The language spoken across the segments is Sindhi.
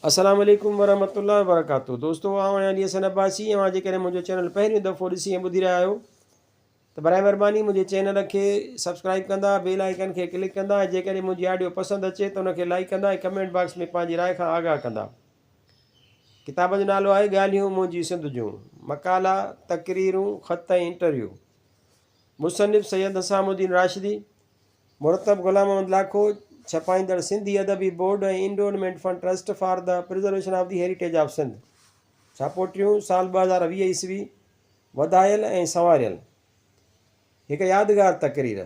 السلام عليڪم ورحمة الله وبرڪاته دوستو آئون آهيان علي حسن عباسي اوهان جيڪڏهن منهنجو چينل پهريون دفعو ڏسي ۽ ٻڌي رهيا آهيو ته برائي مهرباني منهنجي چينل کي سبسڪرائب ڪندا بيل آئيڪن کي ڪلڪ ڪندا ۽ جيڪڏهن منهنجي آڊيو پسند اچي ته ان کي لائيڪ ڪندا ۽ ڪمينٽ باڪس ۾ پنهنجي راء کان آگاهه ڪندا ڪتاب جو نالو آهي ڳالهيون منهنجي سنڌ جون مقالا تقريرون خط ۽ انٽرويو مصنف سيد حسام الدين راشدي مرتب غلام Muhammad Lakho, ڇپائيندڙ Sindhi Adabi board ۽ endowment fund trust for the preservation of the heritage of Sindh, ڇاپو ٽيون، سال 2020 عيسوي، وڌايل ۽ سنواريل. هڪ يادگار تقرير.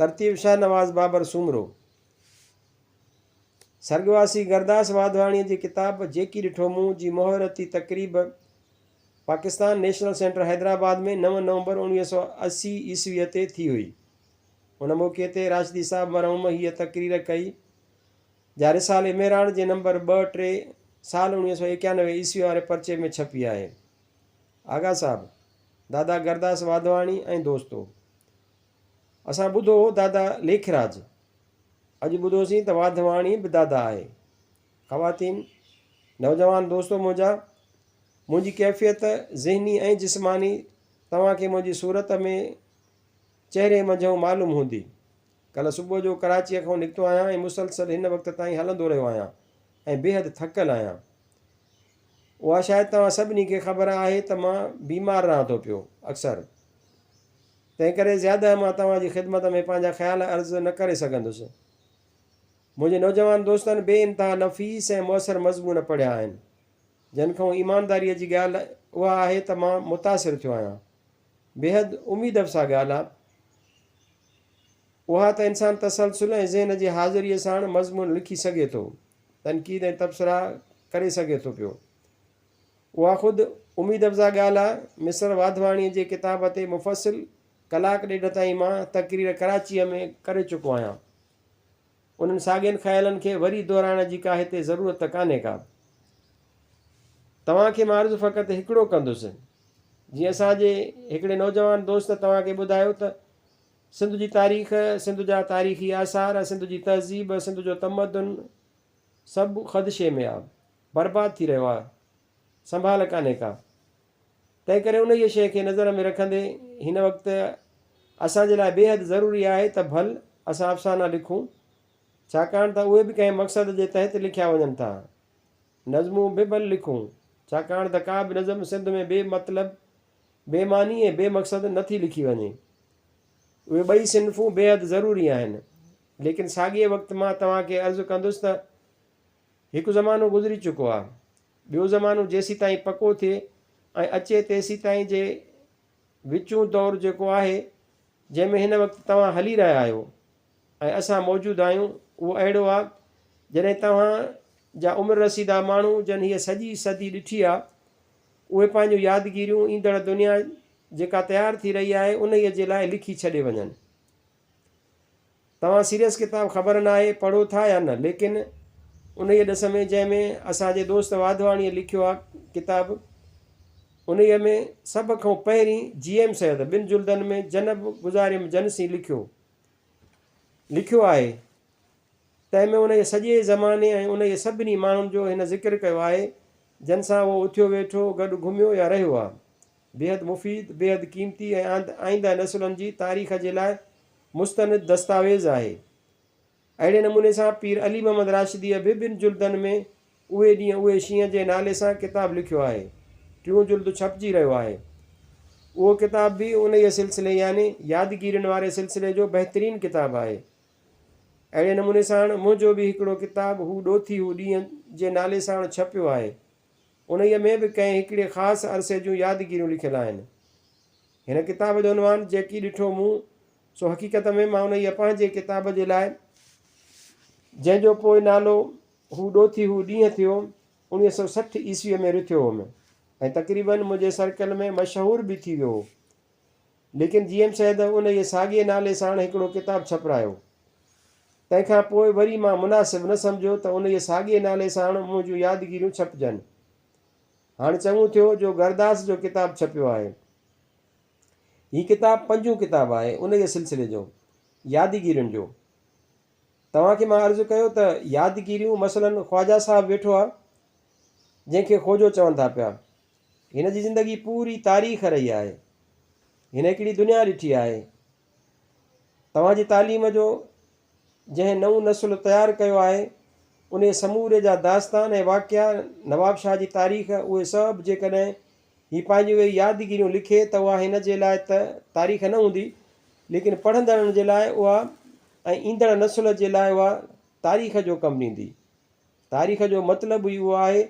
ترتيب شاهنواز بابر سومرو. سرڳواسي گرداس واڌواڻيء جي ڪتاب جيڪي ڏٺو مون جي مهورتي تقريب پاڪستان نيشنل سينٽر حيدرآباد ۾ نو نومبر 1980 عيسويء تي ٿي هئي. ان موقعي تي راشدي صاحب مرحوم هيء تقرير ڪئي، جا رسالي مهراڻ جي نمبر ٻه، ٽي، سال 1991 عيسويء واري پرچي ۾ ڇپي آهي. آغا صاحب، دادا گرداس واڌواڻي ۽ دوستو! اسان ٻڌو هو دادا ليکراج، اڄ ٻڌوسين ته واڌواڻي به دادا آهي. خواتين، نوجوان دوستو منهنجا! منهنجي ڪيفيت، ذهني ۽ جسماني، توهان کي منهنجي صورت ۾ چهري منجهئون معلوم هوندي. ڪلهه صبح جو ڪراچيء کان نڪتو آهيان ۽ مسلسل هن وقت تائين هلندو رهيو آهيان ۽ بيحد ٿڪل آهيان. اها شايد توهان سڀني کي خبر آهي ته مان بيمار رهان ٿو پيو اڪثر. تنهنڪري زياده مان توهان جي خدمت ۾ پنهنجا خيال عرض نه ڪري سگهندس. منهنجي نوجوان دوستن بي انتها نفيس ۽ موثر مضمون پڙهيا آهن. جن کان ايمانداريء جي ڳالهه اها آهي ته مان متاثر ٿيو آهيان. بيحد اميد افزا ڳالهه آ اها ته انسان تسلسل ۽ ذهن جي حاضريء ساڻ مضمون لکي سگهي ٿو، تنقيد ۽ تبصرا ڪري سگهي ٿو پيو. اها خود اميد افزا ڳالهه آ. مصر واڌواڻيء جي ڪتاب تي مفصل ڪلاڪ ڏيڍ تائين مان تقرير ڪراچيء ۾ ڪري چڪو آهيان. انهن ساڳين خيالن کي وري دهرائڻ جي ڪا هتي ضرورت ته ڪانهي ڪا. توهان کي مان عرض فقط هڪڙو ڪندس. جيئن اسان جي هڪڙي نوجوان دوست توهان کي ٻڌايو ته سنڌ جي تاريخ، سنڌ جا تاريخي آثار، سنڌ جي تهذيب، سنڌ جو تمدن سڀ خدشي ۾ آ، برباد ٿي رهيو آ، سنڀال ڪانهي ڪا. تنهنڪري انهيء شيء کي نظر ۾ رکندي هن وقت اسان جي لاء بيحد ضروري آهي ته ڀل اسان افسانا لکون، ڇاڪاڻ ته اهي به ڪنهن مقصد جي تحت لکيا وڃن ٿا. نظمون به ڀل لکون، ڇاڪاڻ ته ڪا به نظم سنڌ ۾ بي مطلب، بي معني ۽ بي مقصد نه ٿي لکي وڃي. اهي ٻئي صنفون بيحد ضروري آهن. ليڪن ساڳئي وقت مان توهان کي عرض ڪندس ته هڪ زمانو گذري چڪو آهي. ٻيو زمانو جيسيتائين پڪو ٿئي ۽ اچي تيسيتائين جي وچون دور جيڪو آهي جنهن ۾ هن وقت توهان هلي رهيا آهيو ۽ اسان موجود آهيون اهو اهڙو آ جڏهن توهان جا عمر رسيده ماڻهو جن هيء سڄي صدي ڏٺي آ اهي پنهنجون يادگيريون ايندڙ دنيا جيڪا تيار ٿي رهي آهي انهيء جي لاء لکي ڇڏي وڃن. توهان سيريس ڪتاب خبر ناهي پڙهو ٿا يا نه ليڪن انهيء ڏس ۾ جنهن ۾ اسان جي دوست واڌواڻيء لکيو آ ڪتاب انهيء ۾ سڀ کان پهرين جي ايم سيد ٻن جلدن ۾ جنب گذاريم جن سين لکيو لکيو آهي تنهن ۾ انهيء سڄي زماني ۽ انهيء سڀني ماڻهن جو هن ذڪر ڪيو آهي جن سان اهو اٿيو ويٺو گڏ گهميو يا رهيو آ. بيحد مفيد، بيحد قيمتي ۽ آئنده نسلن جي تاريخ جي لاء مستند دستاويز آهي. اهڙي نموني سان پير علي محمد راشديء به ٻن جلدن ۾ اهي ڏينهن اهي شينهن جي نالي سان ڪتاب لکيو آهي. ٽيون جلد ڇپجي رهيو آهي. اهو ڪتاب به انهيء سلسلي يعني يادگيرين واري سلسلي جو بهترين ڪتاب آهي. اهڙي نموني ساڻ منهنجو به هڪڙو ڪتاب هو ڏوٿي هو ڏينهن جي نالي ساڻ ڇپيو آهي. انهيء ۾ به ڪنهن هڪڙي خاص عرصي جون يادگيريون لکيل آهن. هن ڪتاب جو عنوان جيڪي ڏٺو مون، سو حقيقت ۾ مان انهيء پنهنجي ڪتاب جي لاء، جنهن جو پوء نالو هو ڏوٿي هو ڏينهن ٿيو، 1960 عيسويء ۾ رٿيو هوم ۽ تقريباً منهنجي سرڪل ۾ مشهور به ٿي ويو هو. ليڪن جي ايم سيد انهيء ساڳئي نالي ساڻ هڪڙو ڪتاب ڇپرايو. تنهن کان پوء وري مان مناسب نه سمجهيو ته انهيء ساڳئي نالي ساڻ منهنجون يادگيريون ڇپجن. هاڻ چڱو ٿيو جو گرداس جو ڪتاب ڇپيو آهي. هي ڪتاب پنجون ڪتاب آهي انهيء سلسلي جو، يادگيرين جو. توهان کي مان عرض ڪيو ته يادگيريون مثلاً خواجه صاحب ويٺو آ، جنهن کي خوجو چون ٿا پيا. هن جي زندگي پوري تاريخ رهي آهي. هن هڪڙي دنيا ڏٺي آهي. توهان جي تعليم جو جنهن نئون نسل تيار ڪيو آهي، انهيء سموري جا داستان ۽ واقعا، نوابشاهه جي تاريخ، اهي سڀ جيڪڏهن هي پنهنجون اهي يادگيريون لکي ته اها هن جي لاء ته تاريخ نه هوندي، ليڪن پڙهندڙن جي لاء اها ۽ ايندڙ نسل جي لاء اها تاريخ جو ڪم ڏيندي. تاريخ جو مطلب ئي اهو آهي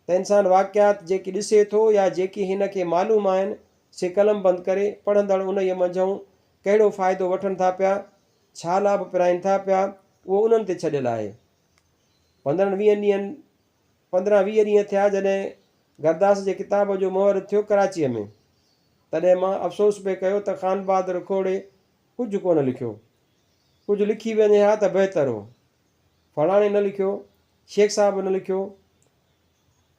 ته انسان واقعات جيڪي ڏسي ٿو يا جيڪي هن کي معلوم آهن، سي قلمبند ڪري، پڙهندڙ انهيء منجهئون ڪهڙو فائدو وٺن ٿا پيا، ڇا لاڀ پرائين ٿا پيا، اهو انهن تي ڇڏيل آهي. پندرهن ويهن ڏينهن پندرهن 20 ڏينهن ٿيا جڏهن گرداس جي ڪتاب جو مهورت ٿيو ڪراچيء ۾، تڏهن مان افسوس پئي ڪيو ته خانبهادر کوڙي ڪجهه ڪونه لکيو. ڪجهه لکي وڃي ها ته بهتر هو. فلاڻي نه لکيو، شيخ صاحب نه لکيو.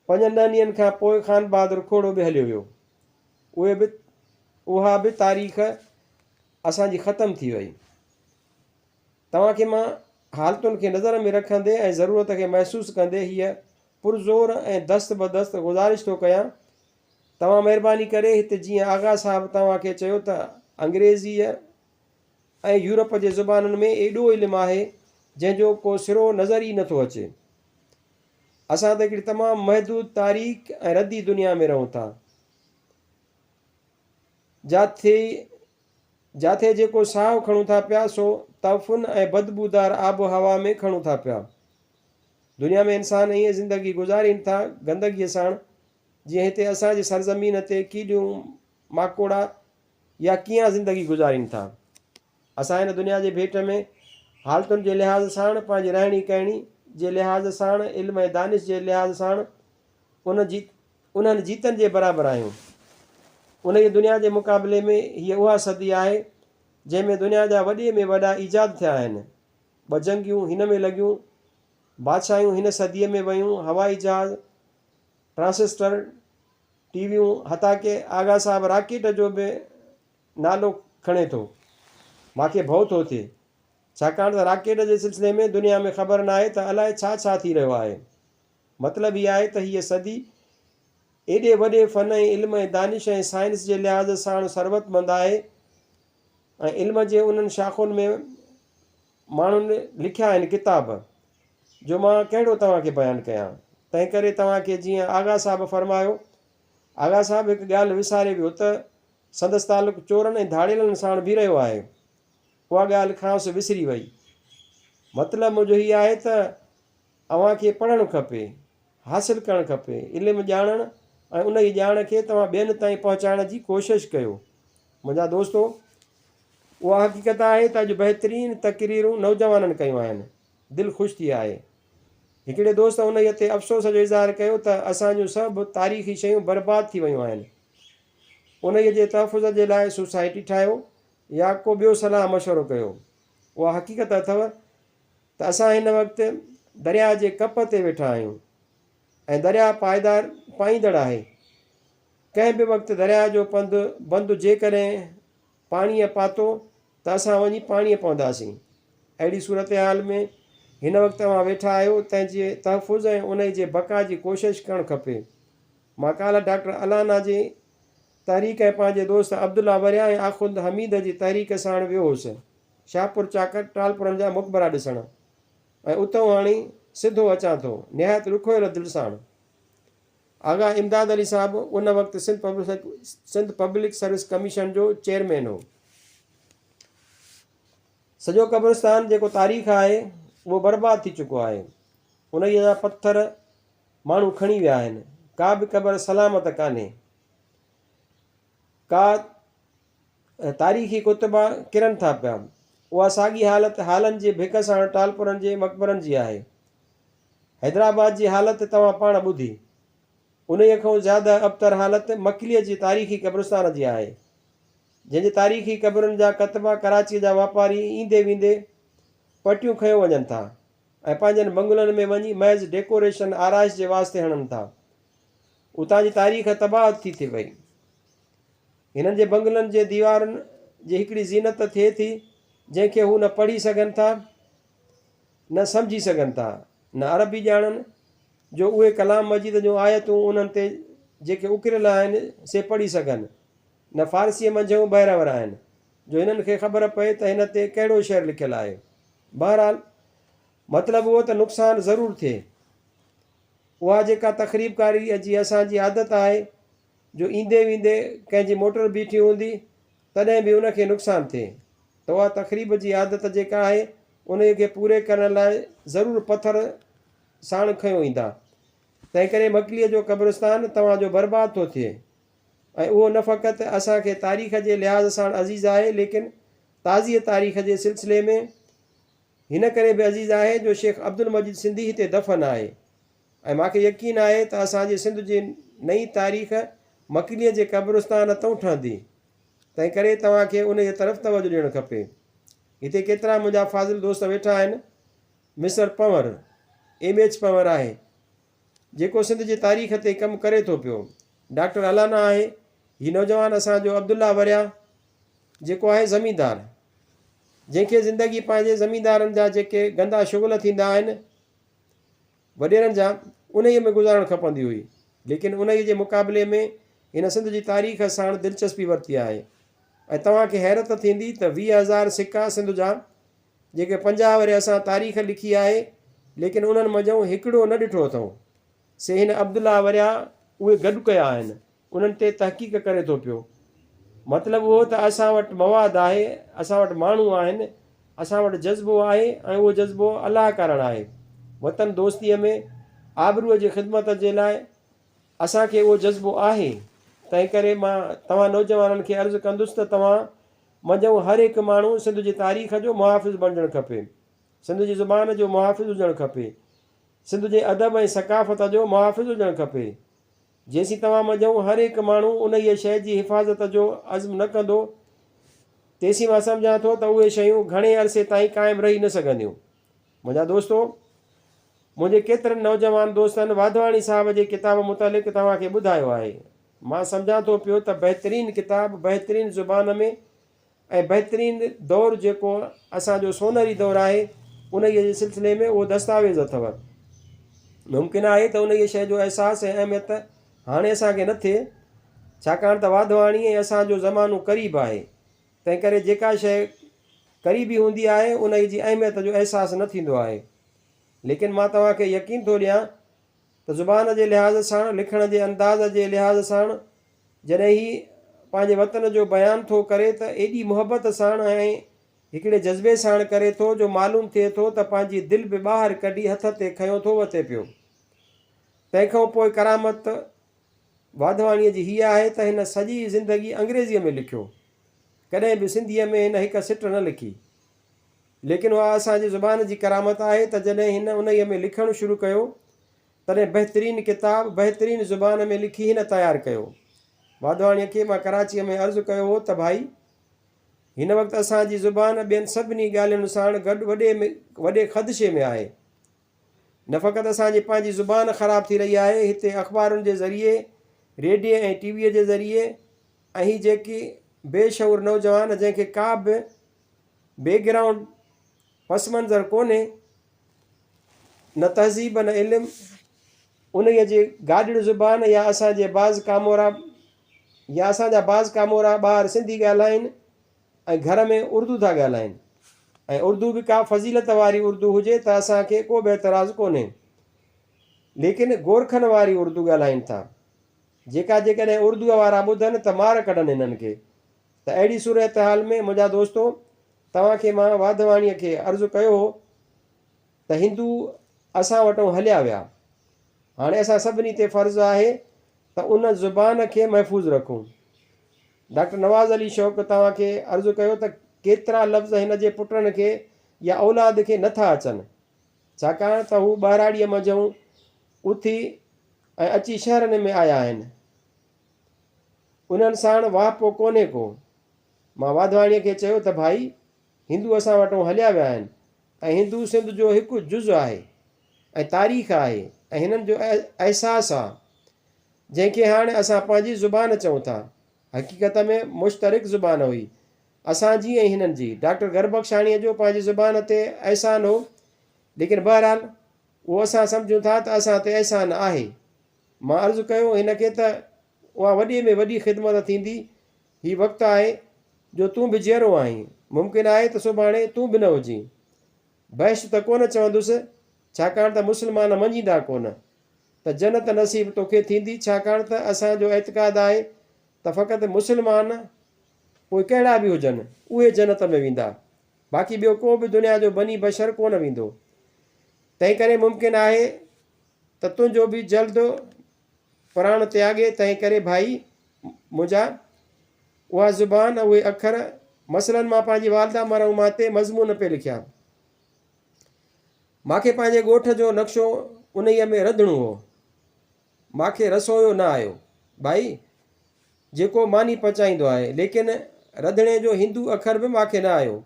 پنجن ڏهن ڏينهن کان پوء خانبهادر کوڙو به هليو ويو. اهي به اها به تاريخ اسان جي ختم ٿي وئي. توهان کي مان حالتن کي نظر ۾ رکندي ۽ ضرورت کي محسوس ڪندي هيء پرزور ۽ دست بدست گذارش ٿو ڪيان، توهان مهرباني ڪري هت جيئن آغا صاحب توهان کي چيو ته انگريزيء ۽ يورپ جي زبانن ۾ ايڏو علم آهي، جنهن جو ڪو سرو نظر ئي نٿو اچي. اسان ته هڪڙي تمام محدود، تاريڪ ۽ ردي دنيا ۾ رهون ٿا. جاٿي جاٿي جيڪو ساهه کڻون ٿا پيا سو تعفن ۽ بدبودار آب و هوا ۾ کڻون ٿا پيا. دنيا ۾ انسان ائين زندگي گذارين ٿا گندگيء ساڻ جيئن هتي اسان جي سرزمين تي ڪيڏيون ماڪوڙا يا ڪيئان زندگي گذارين ٿا. اسان هن دنيا جي ڀيٽ ۾ حالتن جي لحاظ ساڻ پنهنجي رهڻي ڪهڻي جي لحاظ ساڻ علم ۽ دانش جي لحاظ ساڻ ان جي انهن جيتن جي برابر آهيون. انهيء دنيا جي مقابلي ۾ هيء اها صدي آهي، جنهن ۾ دنيا جا وڏي ۾ وڏا ايجاد ٿيا آهن. ٻه جنگيون هن ۾ لڳيون، بادشاهيون هن صديء ۾ ويون، هوائي جهاز، ٽرانسسٽر، ٽي ويون، حتاڪه آغا صاحب راڪيٽ جو به نالو کڻي ٿو. مان کي ڀؤ ٿو ٿئي. ڇاڪاڻ ته راڪيٽ جي سلسلي ۾ دنيا ۾ خبر ناهي ته الائي ڇا ڇا ٿي رهيو آهي. مطلب هي آهي ته هيء صدي ايڏي وڏي فن ۽ علم ۽ دانش ۽ سائنس جي لحاظ ساڻ ثروتمند آهي ۽ علم جي انهن شاخن ۾ ماڻهن لکيا آهن ڪتاب جو مان ڪهڙو توهان کي بيان ڪيان. تنهنڪري توهان کي جيئن آغا صاحب فرمايو، آغا صاحب هڪ ڳالهه وساري ويو ته سندس تعلق چورن ۽ ڌاڙيلن ساڻ به رهيو آهي. اها ڳالهه کانئس وسري وئي. مطلب منهنجو هي آهي ته اوهان کي پڙهڻ کپي، حاصل ڪرڻ کپي، علم ڄاڻڻ ۽ انهيء ڄاڻ کي توهان ٻين تائين پهچائڻ جي ڪوشش ڪيو. منهنجا دوستو! اها حقيقت آهي ته اڄ بهترين تقريرون نوجوانن ڪيون آهن. دل خوش ٿي آهي. هڪڙي دوست انهيء تي افسوس جو اظهار ڪيو ته اسان جون سڀ تاريخي شيون برباد ٿي ويون آهن. انهيء جي تحفظ جي لاء سوسائٽي ٺاهيو يا ڪو ٻيو صلاح مشورو ڪيو. اها حقيقت اٿئو ته اسان هن وقت درياهه جي ڪپ تي ويٺا آهيون ۽ درياهه پائيدار پائيندڙ آهي. ڪنهن به وقت درياهه جو پنڌ بند جيڪڏهن پاڻيء پاتو ته اسان وڃي پاڻيء پونداسين. اهڙي صورتحال ۾ هن وقت اوهان ويٺا آهيو تنهن جي تحفظ ۽ انهي جي بقا جي ڪوشش ڪرڻ کپي. مان ڪالهه ڊاڪٽر الانا جي تحريڪ ۽ پنهنجي دوست عبدالله وريا ۽ آخوند حميد جي تحريڪ ساڻ ويو هوس. شاهپور چاڪر ٽالپرن جا مقبرا ڏسڻ ۽ اتئون هاڻي سڌو اچان ٿو، نهايت ڏکويل دل ساڻ. آغا امداد علي صاحب ان وقت سنڌ پبلڪ سروس ڪميشن جو چيئرمين هو. سڄو قبرستان جيڪو تاريخ آهي، اهو برباد ٿي چڪو آهي. انهيء جا پٿر ماڻهو کڻي ويا آهن. ڪا به قبر سلامت ڪانهي. ڪا تاريخي ڪتبا ڪرن ٿا پيا. اها ساڳي حالت هالن جي ڀڪ ساڻ ٽالپرن جي مقبرن جي آهي. حيدرآباد جي حالت توهان پاڻ ٻڌي. انهيء کان زياده ابتر حالت مڪليء جي تاريخي قبرستان جي آهي، جنهن جي تاريخي قبرن جا ڪتبا ڪراچيء جا واپاري ايندي ويندي پٽيون کنيو وڃن ٿا ۽ پنهنجن بنگلن ۾ وڃي محض ڊيڪوريشن، آرائش، جي واسطي هڻن ٿا. اتان جي تاريخ تباهه ٿي ٿي وئي. هنن جي بنگلن جي ديوارن جي هڪڙي زينت ٿئي ٿي، جنهن کي هو نه پڙهي سگهن ٿا. نه سمجهي سگهن ٿا، نه عربي ڄاڻن، جو اهي ڪلام مجيد جون آيتون انهن تي جيڪي اڪريل آهن، سي پڙهي سگهن، نه فارسيء منجهئون بهره ور آهن، جو هنن کي خبر پئي ته هن تي ڪهڙو شعر لکيل آهي. بهرحال، مطلب اهو ته نقصان ضرور ٿئي. اها جيڪا تخريبڪاريء جي اسان جي عادت آهي، جو ايندي ويندي ڪنهن جي موٽر بيٺي هوندي، تڏهن به ان کي نقصان ٿئي ته اها تخريب جي عادت جيڪا آهي، انهيء کي پوري ڪرڻ لاء ضرور پٿر ساڻ کنيو ايندا. تنهنڪري مڪليء جو قبرستان توهان جو برباد ٿو ٿئي ۽ اهو نه فقط اسان کي تاريخ جي لحاظ ساڻ عزيز آهي، ليڪن تازيء تاريخ جي سلسلي ۾ هن ڪري به عزيز آهي جو شيخ عبدالمجيد سنڌي هتي دفن آهي ۽ مان کي يقين آهي ته اسان جي سنڌ جي نئين تاريخ مڪليء جي قبرستان تئون ٺهندي. تنهنڪري توهان کي انهيء طرف توجه ڏيڻ کپي. هتي ڪيترا منهنجا فاضل دوست ويٺا آهن. Mister Panhwar, M H Panhwar آهي، جيڪو سنڌ جي تاريخ تي ڪم ڪري ٿو پيو. ڊاڪٽر الانا آهي. هي نوجوان اسان جو عبدالله وريا، جيڪو آهي زميندار، جنهن کي زندگي پنهنجي زميندارن جا جيڪي گندا شغل ٿيندا آهن، وڏيرن جا، انهيء ۾ گذارڻ کپندي هئي، ليڪن انهيء جي مقابلي ۾ هن سنڌ جي تاريخ ساڻ دلچسپي ورتي آهي ۽ توهان کي حيرت ٿيندي ته 20,000 سڪا سنڌ جا، جيڪي 50 ورهيه اسان تاريخ لکي آهي، ليڪن انهن منجهئون هڪڙو نه ڏٺو اٿئون، سي هن عبدالله وريا اهي گڏ ڪيا آهن، انهن تي تحقيق ڪري ٿو پيو. مطلب اهو ته اسان وٽ مواد آهي، اسان وٽ ماڻهو آهن، اسان وٽ جذبو آهي ۽ اهو جذبو الله ڪارڻ آهي. وطن دوستيء ۾ آبروء جي خدمت جي لاء اسان کي اهو جذبو آهي. تنهنڪري مان توهان نوجوانن کي عرض ڪندس ته توهان منجهئون هر هڪ ماڻهو سنڌ جي تاريخ جو محافظ بڻجڻ کپي. سنڌ جي زبان جو محافظ هجڻ کپي. سنڌ جي ادب ۽ ثقافت جو محافظ هجڻ کپي. جيسين توهان منجهئون هر هڪ ماڻهو انهيء شيء جي حفاظت جو عزم نه ڪندو، تيسين مان سمجهان ٿو ته اهي شيون گهڻي عرصي تائين قائم رهي نه سگهنديون. منهنجا دوستو! منهنجي ڪيترن نوجوان دوستن واڌواڻي صاحب جي ڪتاب متعلق توهان کي ٻڌايو آهي. مان سمجهان ٿو پيو ته بهترين ڪتاب، بهترين زبان ۾ ۽ بهترين دور جيڪو اسان جو سونهري دور آهي، انهيء جي سلسلي ۾ اهو دستاويز اٿو. ممڪن آهي ته انهيء شيء جو احساس ۽ اهميت هاڻي اسان کي نه ٿئي، ڇاڪاڻ ته واڌواڻي ۽ اسان جو زمانو قريب آهي، تنهنڪري جيڪا شيء قريبي هوندي آهي، انهيء جي اهميت جو احساس نه ٿيندو آهي. ليڪن مان توهان کي يقين ٿو ڏيان ته زبان جي لحاظ ساڻ، لکڻ جي انداز جي لحاظ ساڻ، جڏهن هي پنهنجي وطن جو بيان ٿو ڪري ته ايڏي محبت ساڻ ۽ هڪڙي جذبي ساڻ ڪري ٿو جو معلوم ٿئي ٿو ته پنهنجي دل به ٻاهر ڪڍي هٿ تي کنيو ٿو وتي پيو. تنهن کان پوء ڪرامت واڌواڻيء جي هيء آهي ته هن سڄي زندگي انگريزيء ۾ لکيو. ڪڏهن به سنڌيء ۾ هن هڪ سٽ نه لکي. ليڪن اها اسان جي زبان جي ڪرامت آهي ته جڏهن هن انهيء ۾ لکڻ شروع ڪيو تڏهن بهترين ڪتاب بهترين زبان ۾ لکي هن تيار ڪيو. واڌواڻيء کي مان ڪراچيء ۾ عرض ڪيو هو ته ڀائي! هن وقت اسان جي زبان ٻين سڀني ڳالهين ساڻ گڏ وڏي ۾ وڏي خدشي ۾ آهي. نه فقط اسان جي پنهنجي زبان خراب ٿي رهي آهي، هتي اخبارن جي ذريعي، ريڊيي ۽ ٽي ويء جي ذريعي ۽ هي جيڪي بي شعور نوجوان جنهن کي ڪا به بيڪ گرائونڊ، پس منظر، ڪونهي، نه تهذيب نه علم، انهيء جي گاڏڙ زبان يا اسان جي بعض ڪامورا يا اسان جا بعض ڪامورا ٻاهر سنڌي ڳالهائين ۽ گهر ۾ اردو ٿا ڳالهائين ۽ اردو به ڪا فضيلت واري اردو هجي ته اسان کي ڪو به اعتراض ڪونهي ليڪن گورکن واري اردو ڳالهائين ٿا جيڪا جيڪڏهن اردوء وارا ٻڌن ته مار ڪڍن هنن کي ته اهڙي صورتحال ۾ منهنجا دوستو توهان کي مان واڌواڻيء کي عرض ڪيو هو ته هندو اسان وٽئون هليا ويا. هاڻي اسان سڀني تي فرض آهي ته ان زبان کي محفوظ رکون. ڊاڪٽر نواز علي شوق توهان کي عرض ڪيو ته ڪيترا لفظ هن جي پٽن کي يا اولاد کي نه ٿا اچن، ڇاڪاڻ ته هو ٻهراڙيء منجهئون اٿي ۽ اچي شهرن ۾ آيا آهن. انهن ساڻ واهپو ڪونهي ڪو. مان واڌواڻيء کي چيو ته ڀائي، هندو اسان وٽئون هليا ويا آهن ۽ هندو سنڌ جو هڪ جز آهي ۽ تاريخ آهي ۽ هنن جو احساس آ، جنهن کي هاڻ اسان پنهنجي زبان چئون ٿا. حقيقت ۾ مشترڪ زبان هئي، اسان جي ۽ هنن جي. ڊاڪٽر گربخشاڻيء جو پنهنجي زبان تي احسان هو. ليڪن بهرحال اهو اسان سمجهون ٿا ته اسان تي احسان آهي. مان عرض ڪيو هن کي ته اها وڏي ۾ وڏي خدمت ٿيندي، هي وقت آهي جو تون به جيئرو آهين، ممڪن آهي ته سڀاڻي تون به نه هجين. بهشت ته ڪونه چوندس، ڇاڪاڻ ته مسلمان مڃيندا ڪونه ته جنت نصيب توکي ٿيندي، ڇاڪاڻ ته اسان جو اعتقاد آهي ته فقط مسلمان، پوء ڪهڙا به هجن، اهي جنت ۾ ويندا، باقي ٻيو ڪو به دنيا جو بني بشر ڪونه ويندو. تنهنڪري ممڪن آهي ته تنهنجو به جلد پراڻ تياڳي، تنهنڪري ڀائي منهنجا، اها زبان، اهي اکر، مثلاً مان پنهنجي والده مرحومه تي مضمون پئي لکيا. مان کي پنهنجي ڳوٺ جو نقشو انهيء ۾ رڌڻو هو. مان کي رسويو نه آيو. ڀائي، جيڪو ماني پچائيندو آهي، ليڪن رڌڻي جو هندو اکر به مان کي نه آيو.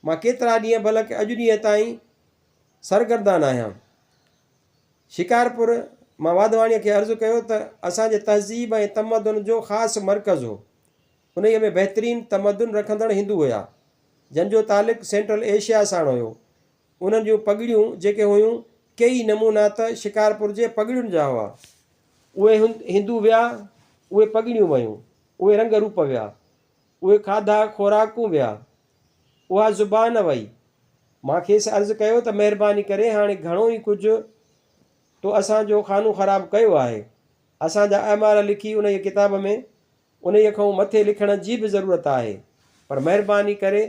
مان ڪيترا ڏينهن بلڪ اڄ ڏينهن تائين سرگردان آهيان. شڪارپور مان واڌواڻيء کي عرض ڪيو ته اسان جي تهذيب ۽ تمدن جو خاص مرڪز هو. انهيء ۾ بهترين تمدن رکندڙ هندو هيا، جن جو تعلق سينٽرل ايشيا ساڻ هيو. انهن جون پڳڙيون جيڪي هيون، ڪيئي نمونا ته شڪارپور جي پڳڙين جا هئا. اهي هندو ويا، اهي پڳڙيون ويون، اهي رنگ روپ ويا، اهي کاڌا خوراڪون ويا، اها زبان وئي. مان کيس عرض ڪيو ته مهرباني ڪري هاڻي گهڻو ئي ڪجهه تو اسان جو خانو خراب ڪيو آهي. اسان جا اعمال لکي انهيء ڪتاب ۾ انهيء کان مٿي لکڻ جي به ضرورت آهي، پر مهرباني ڪري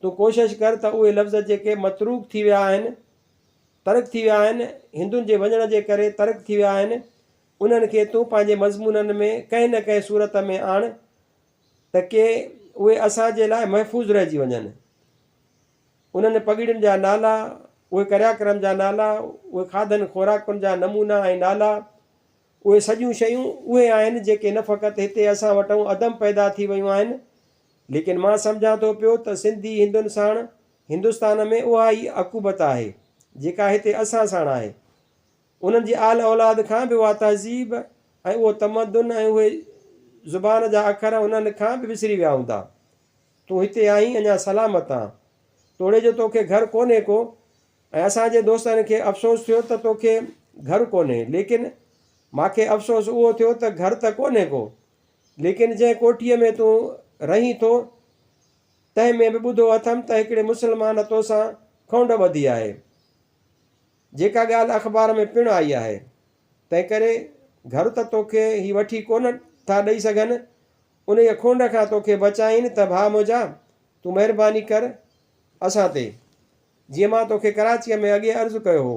تون ڪوشش ڪر ته اهي لفظ جيڪي متروڪ ٿي ويا آهن، ترڪ ٿي ويا آهن، هندن جي وڃڻ جي ڪري ترڪ ٿي ويا آهن، انهن کي تون پنهنجي مضمونن ۾ ڪنهن نه ڪنهن صورت ۾ آڻ ته ڪي اهي اسان جي لاء محفوظ رهجي وڃن. انهن پڳڙين جا نالا، اهي ڪرياڪرم جا نالا، اهي کاڌن خوراڪن جا نمونا ۽ نالا، اهي سڄيون شيون اهي آهن جيڪي نه فقط هتي اسان وٽئون عدم پيدا ٿي ويون آهن، ليڪن مان سمجهان ٿو پيو ته سنڌي هندن ساڻ هندستان ۾ اها ئي عقوبت آهي، جيڪا هتي اسان ساڻ آهي. انهن جي آل اولاد کان به اها تهذيب ۽ اهو تمدن ۽ اهي زبان جا اکر انهن کان به وسري ويا هوندا. تون هتي آهين اڃا سلامت آن. توڙي جو توکي گهر ڪونهي ڪو ۽ اسان جي دوستن کي افسوس ٿيو ته توکي گهر ڪونهي ليڪن ماکي افسوس اهو ٿيو ته گهر ته ڪونهي ڪو ليڪن جنهن ڪوٺيء ۾ تون رهين ٿو تنهن ۾ به ٻڌو اٿم ته هڪڙي مسلمان توسان کونڊ ٻڌي آهي. جيڪا ڳالهه اخبار ۾ پڻ آئي آهي. تنهنڪري گهر ته توکي هي وٺي ڪونه ٿا ڏئي سگهن، انهيء کونڊ کان توکي بچائين ته ڀاء منهنجا، تون مهرباني ڪر اسان تي. جيئن مان توکي ڪراچيء ۾ اڳي عرض ڪيو هو.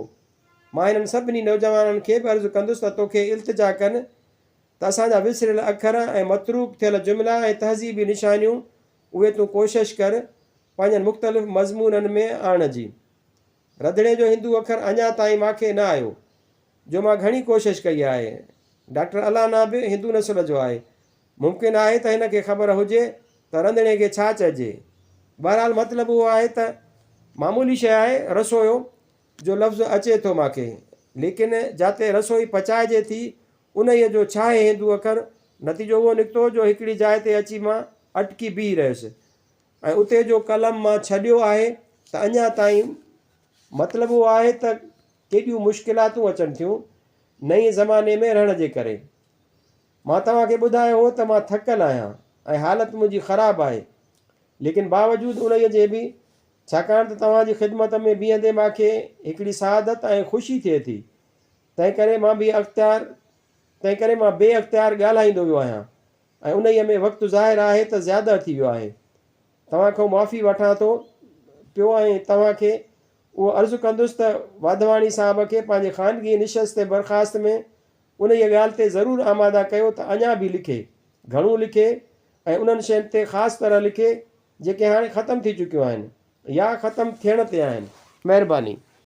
مان هنن سڀني نوجوانن کي به عرض ڪندس ته توکي التجا ڪن ته اسان جا وسريل اکر ۽ متروڪ ٿيل جملا ۽ تهذيبي نشانيون اهي تون ڪوشش ڪر پنهنجن مختلف مضمونن ۾ آڻڻ جي. رڌڻي جو هندو اکر اڃا تائين مان کي نه آيو، جو مان گهڻي ڪوشش ڪئي آهي. ڊاڪٽر الانا به هندو نسل جو آهي. ممڪن آهي ته هن کي خبر هجي ته رنڌڻي کي ڇا چئجي. بهرحال مطلب اهو آهي ته معمولي شيء آهي رسويو جو لفظ اچي ٿو مان کي، ليڪن جاتي رسوئي پچائجي ٿي انهيء جو ڇاهي هندو اکر؟ نتيجو اهو نڪتو جو هڪڙي جاء تي اچي مان اٽڪي بيهي رهيس. ۽ اتي جو قلم مان ڇڏيو آهي ته اڃا تائين مطلب اهو آهي ته ڪيڏيون مشڪلاتون اچن ٿيون نئين زماني ۾ رهڻ جي ڪري. مان توهان کي ٻڌايو هو ته مان ٿڪل آهيان ۽ حالت منهنجي خراب آهي ليڪن باوجود انهيء جي به ڇاڪاڻ ته توهان جي خدمت ۾ بيهندي مان کي هڪڙي سعادت ۽ خوشي ٿئي ٿي تنهنڪري مان بي اختيار تنهنڪري مان بي اختيار ڳالهائيندو ويو آهيان ۽ انهيء ۾ وقت ظاهر آهي ته زياده ٿي ويو آهي. توهان کان معافي وٺان ٿو پيو ۽ توهان کي اهو عرض ڪندس ته واڌواڻي صاحب کي پنهنجي خانگي نشست برخاست ۾ انهيء ڳالهه تي ضرور آماده ڪيو ته اڃا به لکي، گهڻو لکي ۽ انهن شين تي خاص طرح لکي جيڪي هاڻي ختم ٿي چڪيون آهن يا ختم ٿيڻ تي آهن. مهرباني.